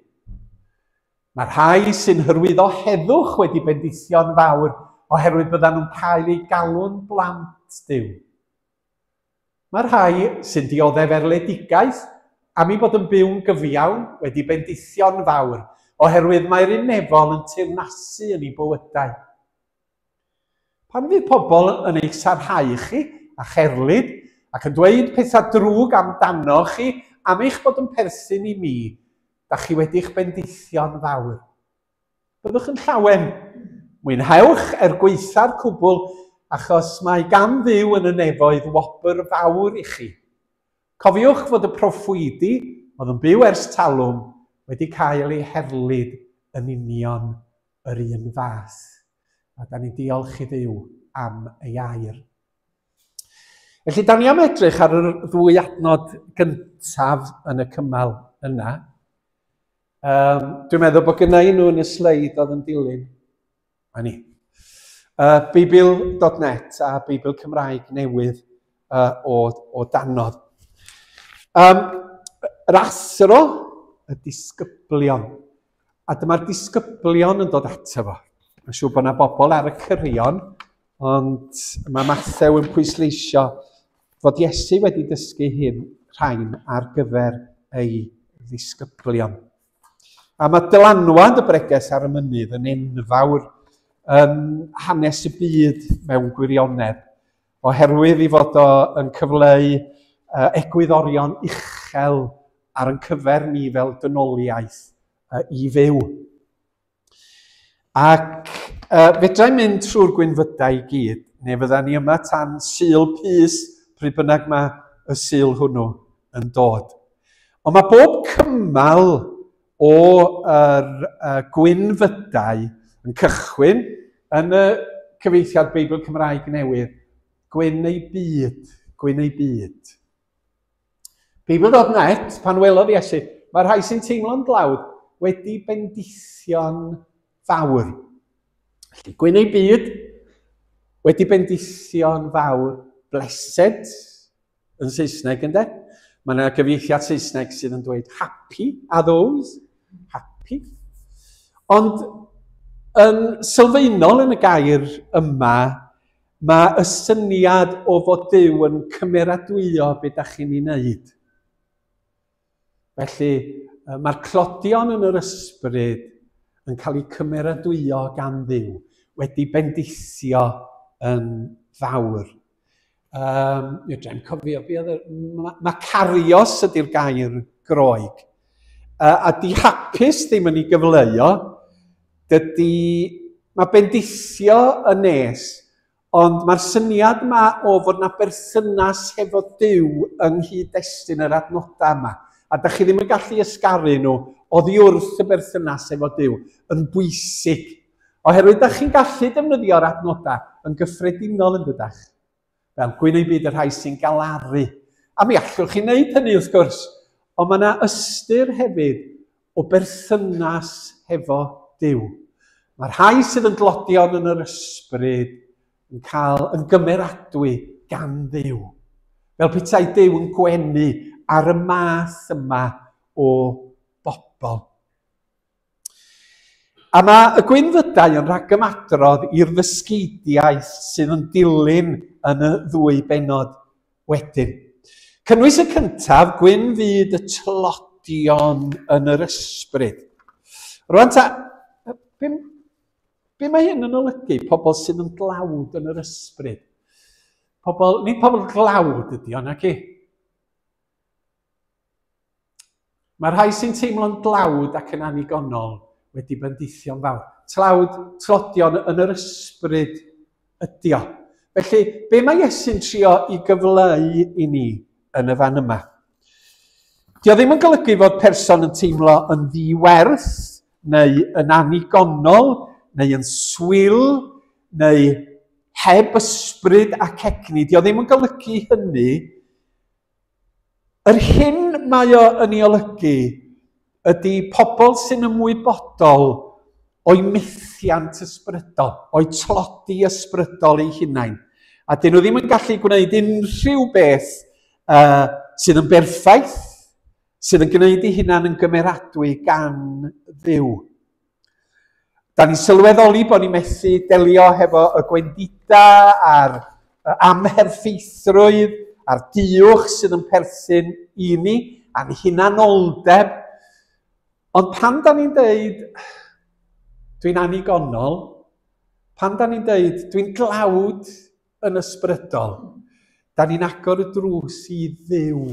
Mae'r rhai sy'n hyrwyddo heddwch wedi bendithio'n fawr, oherwydd byddan nhw'n cael eu galw'n blant Duw. Mae'r rhai sy'n dioddef erledigaeth am eu bod yn byw'n gyfiawn wedi bendithio'n fawr, oherwydd mae'r un nefol yn teyrnasu yn eu bywydau. Pan fydd pobl yn eich sarhau chi a cherlid ac yn dweud pethau drwg amdanoch chi am eich bod yn perthyn i mi, da chi wedi'ch bendithio'n fawr. Byddwch yn llawen. Mwynhewch er gwaetha'r cwbl, achos mae gan Dduw yn y nefoedd wobr fawr i chi. Cofiwch fod y proffwydi oedd yn byw ers talwm wedi cael eu herlid yn union yr un fath. A da ni'n diolch i Dduw am ei air. Felly, da ni am edrych ar yr ddwy adnod gyntaf yn y cymal yna. Dwi'n meddwl bod gynna i nhw yn y sleid oedd yn dilyn. A ni. Beibl.net a Beibl Cymraeg Newydd o danodd. Yr athro, y disgyblion. A dyma'r disgyblion yn dod ato fo. Mae'n siŵr bod yna bobl ar y cyrion, ond mae Mathew yn pwysleisio fod Iesu wedi dysgu hyn rhain ar gyfer ei ddisgyblion. A mae dylanwad y breges ar y mynydd yn enfawr yn hanes y byd mewn gwirionedd, oherwydd ei fod o yn cyfleu egwyddorion uchel ar yn cyfer ni fel dynoliaeth i fyw. Ac fedra i mynd trwy'r gwynfydau i gyd, neu fydda ni yma tan Sul Pys, pryd bynnag mae y Sul hwnnw yn dod. Ond mae bob cymal o'r gwynfydau yn cychwyn yn y cyfieithiad Beibl Cymraeg Newydd, gwyn ei byd, gwyn ei byd. Beibl.net, pan welodd Iesu, mae rhai sy'n teimlo'n dlawd wedi bendithio'n fawr. Felly, gwyn ei byd, wedi bendithio'n fawr, blessed, yn Saesneg, ynddo? Mae yna gyfieithiad Saesneg sydd yn dweud happy are those, happy. Ond yn sylfaenol yn y gair yma, mae y syniad o fod Duw yn cymeradwyo be da chi'n ei wneud. Felly, mae'r clodion yn yr ysbryd yn cael eu cymeradwyo gan Dduw, wedi bendithio yn fawr. Dwi'n cofio, be oedd Macarios ydy'r gair Groeg. A di hapus ddim yn ei gyfleuo, dydy, mae bendithio yn nes, ond mae'r syniad yma o fod na berthynas hefo Duw yng nghyd-destun yr adnodau yma, a da chi ddim yn gallu ysgaru nhw oddi wrth y berthynas efo Duw, yn bwysig. Oherwydd da chi'n gallu defnyddio'r adnodau yn gyffredinol yn dydach. Fel gwyn ei byd y rhai sy'n galaru. A mi allwch chi wneud hynny wrth gwrs, ond mae yna ystyr hefyd o berthynas hefo Duw. Mae'r rhai sydd yn dlodion yn yr ysbryd yn cael yn gymeradwy gan Dduw. Fel petai Duw yn gwenu ar y math yma o bobl. A mae y gwynfydau yn rhagymadrodd i'r ddysgeidiaeth sydd yn dilyn yn y ddwy bennod wedyn. Cynnwys y cyntaf, gwyn fyd y tlodion yn yr ysbryd. Rwan ta, be mae hyn yn olygu? Pobl sydd yn dlawd yn yr ysbryd. Pobl, nid pobl dlawd ydy o, nac i? Mae rhai sy'n teimlo'n dlawd ac yn annigonol wedi bendithio'n fawr. Tlawd, tlodion yn yr ysbryd ydi o. Felly, be mae Iesu'n trio i gyfleu i ni yn y fan yma? Dio ddim yn golygu fod person yn teimlo yn ddi-werth, neu yn annigonol, neu yn swil, neu heb ysbryd ac egni. Dio ddim yn golygu hynny. Yr hyn mae o yn ei olygu ydy pobl sy'n ymwybodol o'i methiant ysbrydol, o'i tlodi ysbrydol eu hunain. A dyn nhw ddim yn gallu gwneud unrhyw beth sydd yn berffaith, sydd yn gwneud eu hunain yn gymeradwy gan Dduw. Da ni'n sylweddoli bod ni'n methu delio hefo y gwendida a'r amherffeithrwydd a'r diwch sydd yn perthyn i ni, a'n hunanoldeb. Ond pan da ni'n deud dwi'n annigonol, pan da ni'n deud dwi'n dlawd yn ysbrydol, da ni'n agor y drws i Dduw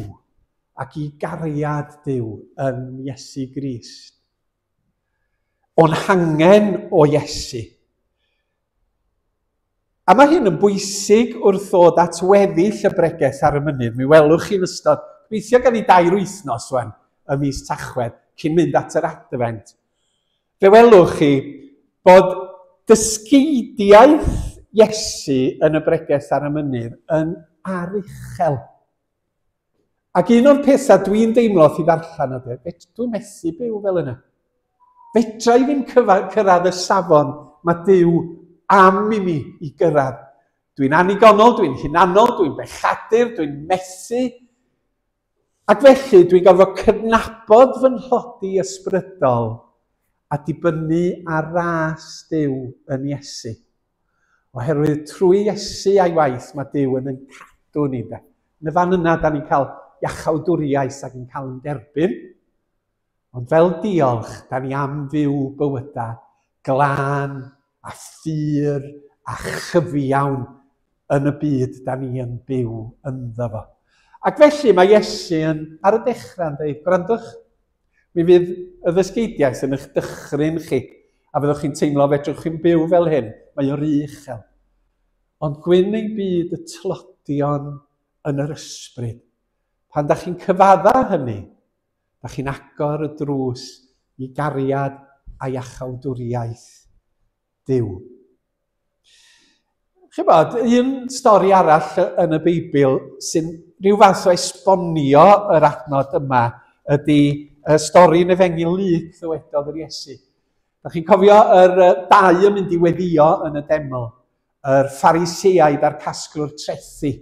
ac i gariad Duw yn Iesu Grist. O'n hangen o Iesu. A mae hyn yn bwysig wrth ddod at weddill y bregeth ar y mynydd. Mi welwch chi'n ystod, gobeithio gan i dair wythnos wan, y mis Tachwedd, cyn mynd at yr Adfent. Fe welwch chi bod dysgeidiaeth Iesu yn y bregeth ar y mynydd yn aruchel. Ac un o'r pethau dwi'n deimlo wrth i ddarllen ydy, dwi'n methu byw fel yna. Fedra i ddim cyrraedd y safon mae Duw am i mi i gyrraedd. Dwi'n annigonol, dwi'n hunanol, dwi'n bechadur, dwi'n methu. Ac felly dwi'n gorfod cydnabod fy nhlodi ysbrydol a dibynnu ar ras Duw yn Iesu. Oherwydd trwy Iesu a'i waith mae Duw yn yn cadw ni. De. Yn y fan yna, da ni'n cael iachawdwriaeth ac yn cael yn derbyn. Ond fel diolch, da ni am fyw bywydau glân a phur a chyfiawn yn y byd da ni yn byw ynddo fo. Ac felly mae Iesu yn, ar y dechrau yn dweud, gwrandwch, mi fydd y ddysgeidiaeth yn eich dychryn chi, a fyddwch chi'n teimlo fedrwch chi'n byw fel hyn, mae o'r uchel. Ond gwyn ei byd y tlodion yn yr ysbryd. Pan da chi'n cyfadda hynny, da chi'n agor y drws i gariad a iachawdwriaeth Duw. Chybod, un stori arall yn y Beibl sy'n rhyw fath o esbonio yr adnod yma ydy y stori yn Efengyl Luc ddywedodd yr Iesu. Da chi'n cofio yr dau yn mynd i weddio yn y deml, yr Phariseaid a'r casglwr trethi.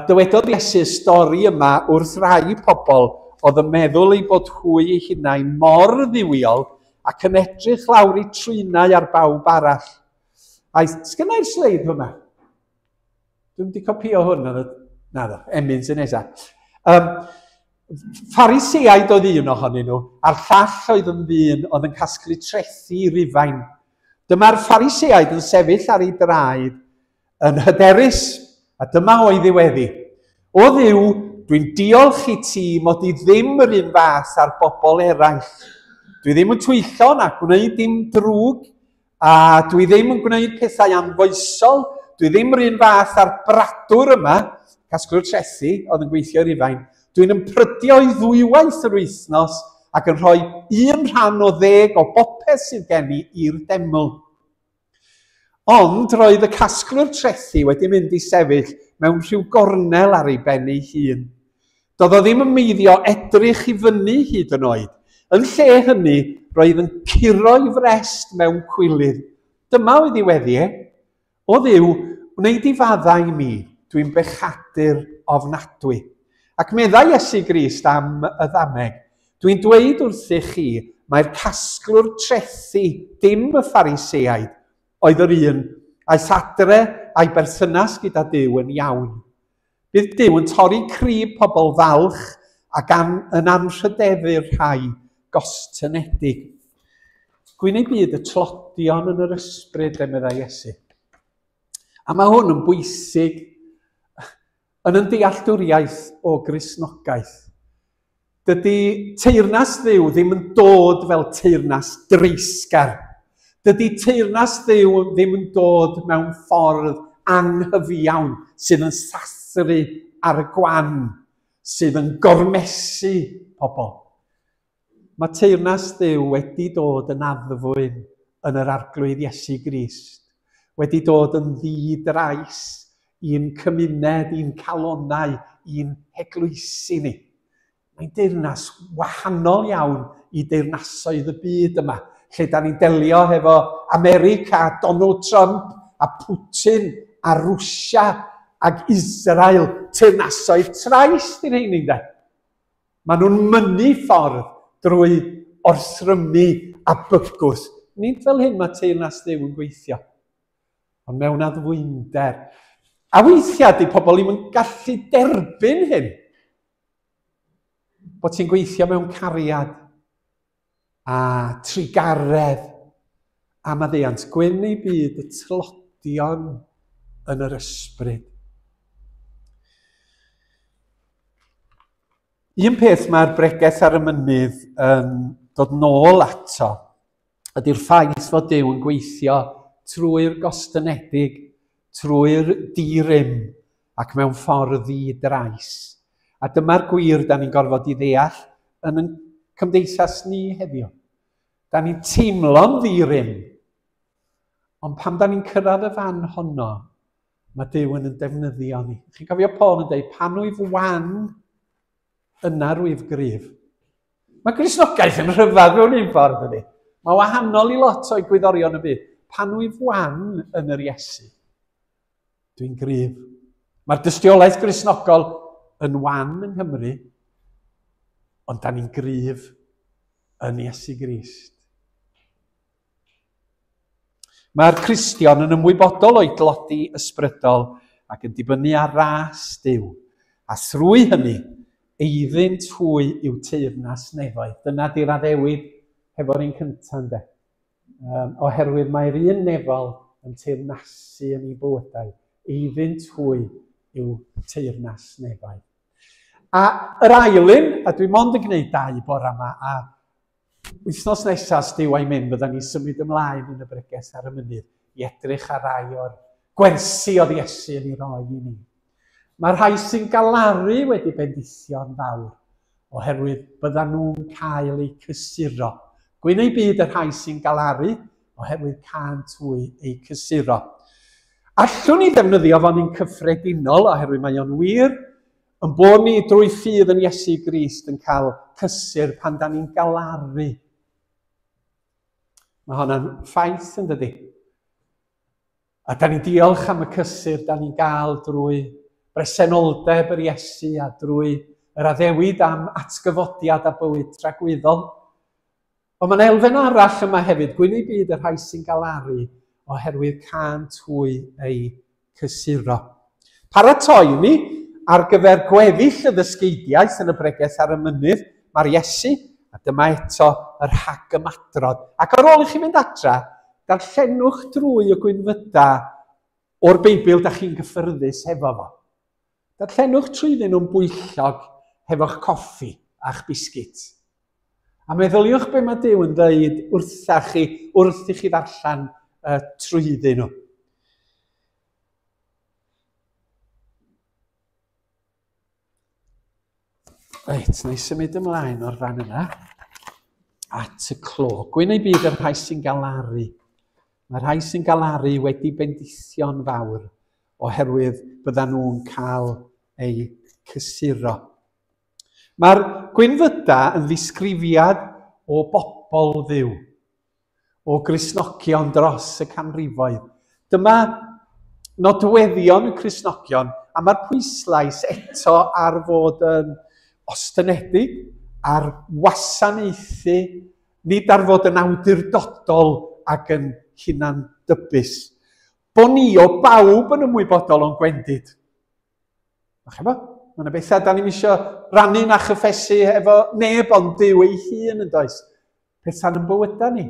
Dywedodd Iesu y stori yma wrth rai pobl oedd yn meddwl eu bod hwy eu hunain mor dduwiol ac yn edrych lawr eu trwynau ar bawb arall. A sgynnai'r sleid fyma? Dwi'n wedi copio hwn, na ddo, emyn sy'n nesaf. Phariseaid oedd un ohonyn nhw, a'r llall oedd yn ddyn oedd yn casglu trethi i Rufain. Dyma'r Phariseaid yn sefyll ar ei draed yn hyderus, a dyma o'i ddiweddu. O Dduw, dwi'n diolch i ti mod i ddim yr un fath â'r bobl eraill. Dwi ddim yn twyllo na gwneud dim drwg, a dwi ddim yn gwneud pethau anfoesol, dwi ddim yr un fath â'r bradwr yma, casglwr trethi oedd yn gweithio i Rufain. Dwi'n ymprydio i ddwywaith yr wythnos ac yn rhoi 1 rhan o 10 o bopeth sydd gen i i'r deml. Ond roedd y casglwr trethi wedi mynd i sefyll mewn rhyw gornel ar ei ben ei hun. Doedd o ddim yn meiddio edrych i fyny hyd yn oed. Yn lle hynny, roedd yn curo'i frest mewn cwilydd. Dyma oedd ei weddi e. O Dduw, wnei di faddau i mi, dwi'n bechadur ofnadwy. Ac meddai Iesu Grist am y ddameg, dwi'n dweud wrthych chi, mae'r casglwr trethi, dim y Phariseaid, oedd yr un aeth adre a'i berthynas gyda Duw yn iawn. Bydd Duw yn torri crib pobl falch ac yn anrhydeddu'r rhai gostynedig. Gwyn ei byd y tlodion yn yr ysbryd, le meddai Iesu. A mae hwn yn bwysig yn yn dealltwriaeth o Gristnogaeth. Dydy teyrnas Dduw ddim yn dod fel teyrnas dreisgar. Dydy teyrnas Dduw ddim yn dod mewn ffordd anghyfiawn sydd yn sathru ar y gwan, sydd yn gormesu pobl. Mae teyrnas Dduw wedi dod yn addfwyn yn yr Arglwydd Iesu Grist, wedi dod yn ddi-drais i'n cymuned, i'n calonnau, i'n heglwysi ni. Mae'n deyrnas wahanol iawn i deyrnasoedd y byd yma, lle da ni'n delio hefo America, Donald Trump a Putin a Rwsia ac Israel, teyrnasoedd trais di'n rheini, de. Maen nhw'n mynnu ffordd drwy orthrymu a bygwth. Nid fel hyn mae teyrnas Dduw yn gweithio, ond mewn addfwynder. A weithiau di pobl ddim yn gallu derbyn hyn. Bod ti'n gweithio mewn cariad. a trugaredd a maddeuant. Gwyn ei byd y tlodion yn yr ysbryd. Un peth mae'r bregeth ar y mynydd yn dod nôl ato ydy'r ffaith fod Duw yn gweithio trwy'r gostynedig, trwy'r di-rym ac mewn ffordd ddi-drais. A dyma'r gwir da ni'n gorfod i ddeall yn ein cymdeithas ni heddiw. Da ni'n teimlo'n ddi-rym, ond pan da ni'n cyrraedd y fan honno, mae Duw yn defnyddio ni. Chi'n cofio Paul yn dweud, pan wyf wan, yna rwyf gryf. Mae Gristnogaeth yn rhyfedd mewn un ffordd, ydy. Mae wahanol i lot o'i gwyddorion y byd. Pan wyf wan yn yr Iesu, dwi'n gryf. Mae'r dystiolaeth Gristnogol yn wan yng Nghymru, ond da ni'n gryf yn Iesu Grist. Mae'r Cristion yn ymwybodol o'i dlodi ysbrydol ac yn dibynnu ar ras Duw, a thrwy hynny, eiddynt hwy i'w teyrnas nefoedd. Dyna di'r addewid hefo'r un cyntaf, ynde? Oherwydd mae'r un nefol yn teyrnasu yn ei bywydau. Eiddynt hwy i'w teyrnas nefoedd. A yr ail un, a dwi mond yn gwneud dau bora yma, a Wythnos nesaf, os Duw a'i mynd, fyddan ni'n symud ymlaen yn y bregeth ar y mynydd i edrych ar rai o'r gwersi oedd Iesu yn ei roi i ni. Mae rhai sy'n galaru wedi bendithio'n fawr, oherwydd byddan nhw'n cael eu cysuro. Gwyn eu byd y rhai sy'n galaru, oherwydd cânt hwy eu cysuro. Allwn ni ddefnyddio fo'n un cyffredinol, oherwydd mae o'n wir, Yn bod ni drwy ffydd yn Iesu Grist yn cael cysur pan da ni'n galaru. Mae hwnna'n ffaith yn dydy. A da ni'n diolch am y cysur da ni'n gael drwy bresenoldeb yr Iesu a drwy yr addewid am atgyfodiad a bywyd tragwyddol. Ond mae'n elfen arall yma hefyd, gwyn eu byd y rhai sy'n galaru oherwydd cânt hwy eu cysuro. Paratoi ni ar gyfer gweddill y ddysgeidiaeth yn y bregeth ar y mynydd, mae'r Iesu, a dyma eto y rhagymadrodd. Ac ar ôl i chi fynd adra, darllenwch drwy y gwynfyda o'r Beibl da chi'n gyffyrddus hefo fo. Darllenwch trwyddyn nhw'n bwyllog hefo'ch coffi a'ch biscuit. A meddyliwch be mae Duw yn dweud wrtha chi wrth i chi ddarllen trwyddyn nhw. Reit, na i symud ymlaen o'r fan yna at y clo. Gwyn ei byd y rhai sy'n galaru. Mae rhai sy'n galaru wedi bendithio'n fawr oherwydd byddan nhw'n cael eu cysuro. Mae'r gwynfyda yn ddisgrifiad o bobl Dduw, o Gristnogion dros y canrifoedd. Dyma nodweddion y Cristnogion, a mae'r pwyslais eto ar fod yn ostynedig, ar wasanaethu, nid ar fod yn awdurdodol ac yn hunandybus. Bo ni o bawb yn ymwybodol o'n gwendid. A chefo, mae yna bethau da ni'n eisiau rannu na chyffesu efo neb ond Duw ei hun yn does. Pethau'n yn bywydau ni.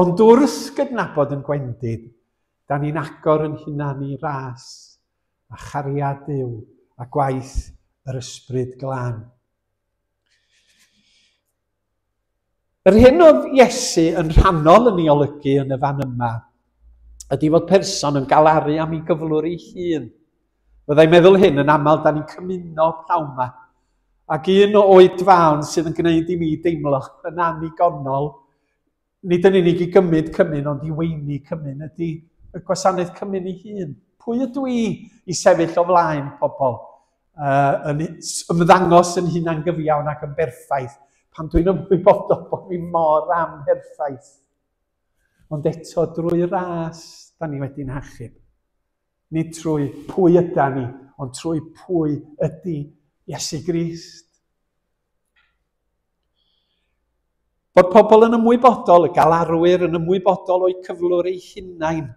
Ond wrth gydnabod yn gwendid, da ni'n agor yn hunan i ras a chariad Duw a gwaith yr ysbryd glân. Yr hyn oedd Iesu yn rhannol yn ei olygu yn y fan yma ydy fod person yn galaru am ei gyflwr ei hun. Fyddai'n meddwl hyn yn aml, da ni'n cymuno pnawn yma. Ac un o oedfaon sydd yn gwneud i mi deimlo yn annigonol, nid yn unig i gymryd cymun, ond i weini cymun, ydy y gwasanaeth cymun ei hun. Pwy ydw i i sefyll o flaen pobl? Yn ymddangos yn hunangyfiawn ac yn berffaith, pan dwi'n ymwybodol bod fi mor amherffaith. Ond eto, drwy ras, da ni wedi'n hachub. Nid trwy pwy yda ni, ond trwy pwy ydy Iesu Grist. Bod pobl yn ymwybodol, y galarwyr yn ymwybodol o'u cyflwr eu hunain.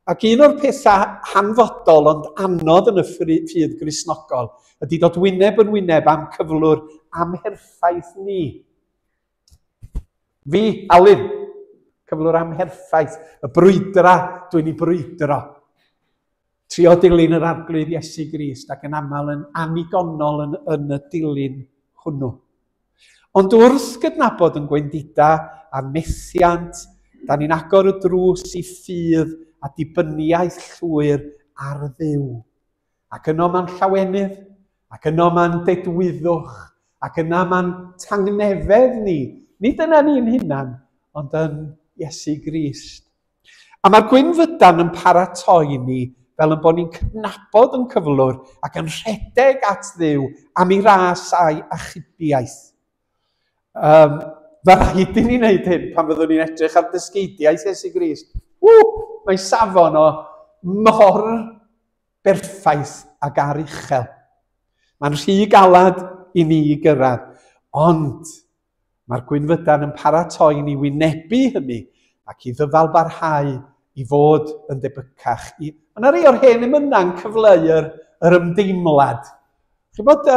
Ac un o'r pethau hanfodol ond anodd yn y ffydd Gristnogol ydy dod wyneb yn wyneb am cyflwr amherffaith ni. Fi, Alun, cyflwr amherffaith, y brwydra dwi'n ei brwydro. Trio dilyn yr Arglwydd Iesu Grist ac yn aml yn annigonol yn y dilyn hwnnw. Ond wrth gydnabod yn gwendida a methiant, da ni'n agor y drws i ffydd a dibyniaeth llwyr ar Dduw. Ac yno mae'n llawenydd, ac yno mae'n dedwyddwch, ac yna mae'n tangnefedd ni. Nid yna ni'n hunan, ond yn Iesu Grist. A mae'r gwynfydan yn paratoi ni fel yn bod ni'n cydnabod yn cyflwr ac yn rhedeg at Dduw am ei ras a'i achubiaeth. Mae rhaid i ni wneud hyn pan fyddwn ni'n edrych ar dysgeidiaeth Iesu Grist. Ww, mae safon o mor berffaith ac ar uchel. Mae'n rhy galad i ni gyrraedd, ond mae'r gwynfydan yn paratoi ni wynebu hynny ac i ddyfal barhau i fod yn debycach. Mae yna rei o'r hen emynau'n cyfleu yr ymdeimlad. Chi'n bod,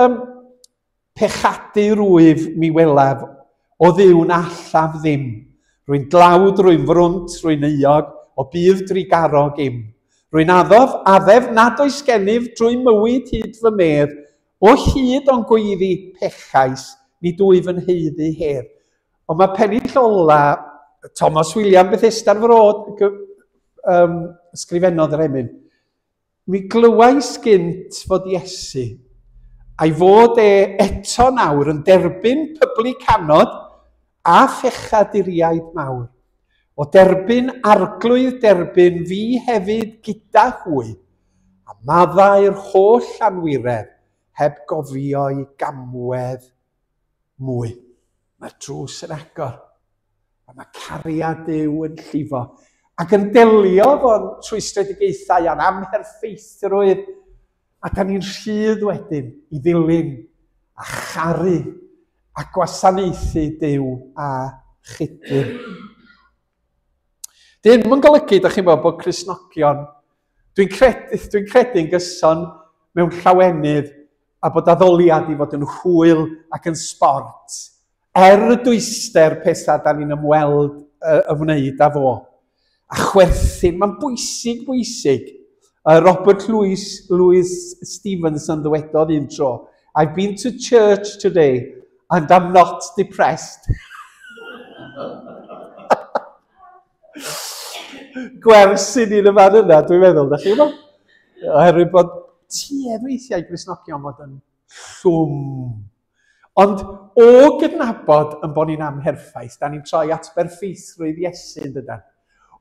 pechadu rwyf mi welaf, o Dduw na allaf ddim. Rwy'n dlawd, rwy'n frwnt, rwy'n euog, o bydd drugarog im. Rwy'n addof, addef nad oes gennyf drwy mywyd hyd fy medd, o hyd o'n gweiddi pechais, nid wyf yn haeddu hedd. Ond mae pennill ola Thomas William Bethesda'r Fro ysgrifennodd yr emyn. Mi glywais gynt fod Iesu, a'i fod e eto nawr yn derbyn publicanod a phechaduriaid mawr. O derbyn arglwydd derbyn fi hefyd gyda hwy, a maddau'r holl anwiredd heb gofio'i gamwedd mwy. Mae'r drws yn agor, a mae cariad Duw yn llifo, ac yn delio fo'n rhwystredigaethau a'n amherffeithrwydd, a da ni'n rhydd wedyn i ddilyn a charu a gwasanaethu Duw a chydun. Dyn yn golygu, da chi'n bod, bod Cristnogion, dwi'n credu'n gyson mewn llawenydd a bod addoliad i fod yn hwyl ac yn sbort, er y dwyster pethau da ni'n ymwneud â fo. A chwerthin, mae'n bwysig, bwysig. Robert Louis Stevenson ddywedodd un tro, I've been to church today and I'm not depressed. Gwers i ni'n y fan yna, dwi'n meddwl, da chi'n meddwl? Oherwydd bod tuedd weithiau Gristnogion fod yn llwm. Ond o gydnabod yn bod ni'n amherffaith, da ni'n troi at berffeithrwydd Iesu yn dydan.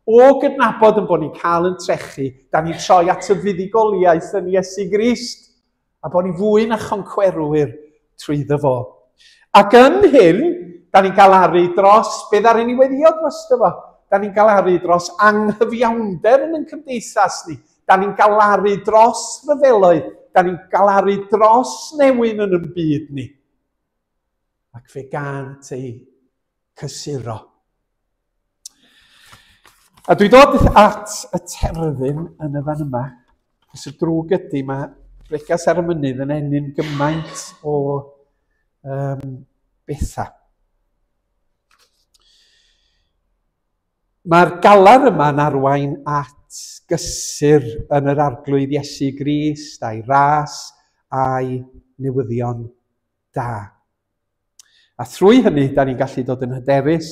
O gydnabod yn bod ni'n cael yn trechu, da ni'n troi at y fuddugoliaeth yn Iesu Grist, a bod ni'n fwy na choncwerwyr trwyddo fo. Ac yn hyn, da ni'n galaru dros beth ar ni weddio drosto fo. Da ni'n galaru dros anghyfiawnder yn ein cymdeithas ni. Da ni'n galaru dros ryfeloedd. Da ni'n galaru dros newyn yn ein byd ni. Ac fe gant ei cysuro. A dwi dod at y terfyn yn y fan yma. Os y drwg ydy, mae Bregas ar y Mynydd yn ennyn gymaint o bethau. Mae'r galar yma'n arwain at gysur yn yr Arglwydd Iesu Grist a'i ras a'i newyddion da. A thrwy hynny, da ni'n gallu dod yn hyderus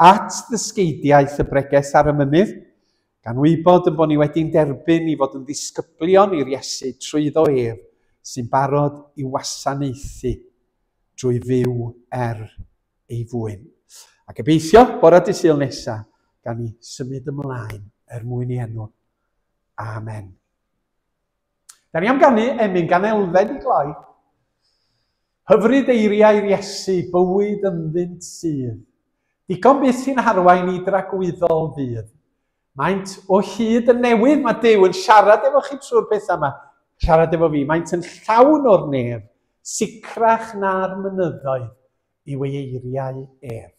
at ddysgeidiaeth y Breges ar y Mynydd, gan wybod yn bod ni wedi'n derbyn i fod yn ddisgyblion i'r Iesu trwyddo ef sy'n barod i wasanaethu drwy fyw er ei fwyn. A gobeithio, bore dydd Sul nesaf, gan ni symud ymlaen er mwyn i enw. Amen. Da ni am ganu emyn gan Elfed i gloi. Hyfryd eiriau'r Iesu, bywyd ynddynt sydd. Digon byth sy'n harwain i dragwyddol ddydd. Maent o hyd yn newydd, mae Duw yn siarad efo chi trwy'r pethau yma. Siarad efo fi, maent yn llawn o'r nef, sicrach na'r mynyddoedd i'w eiriau ef.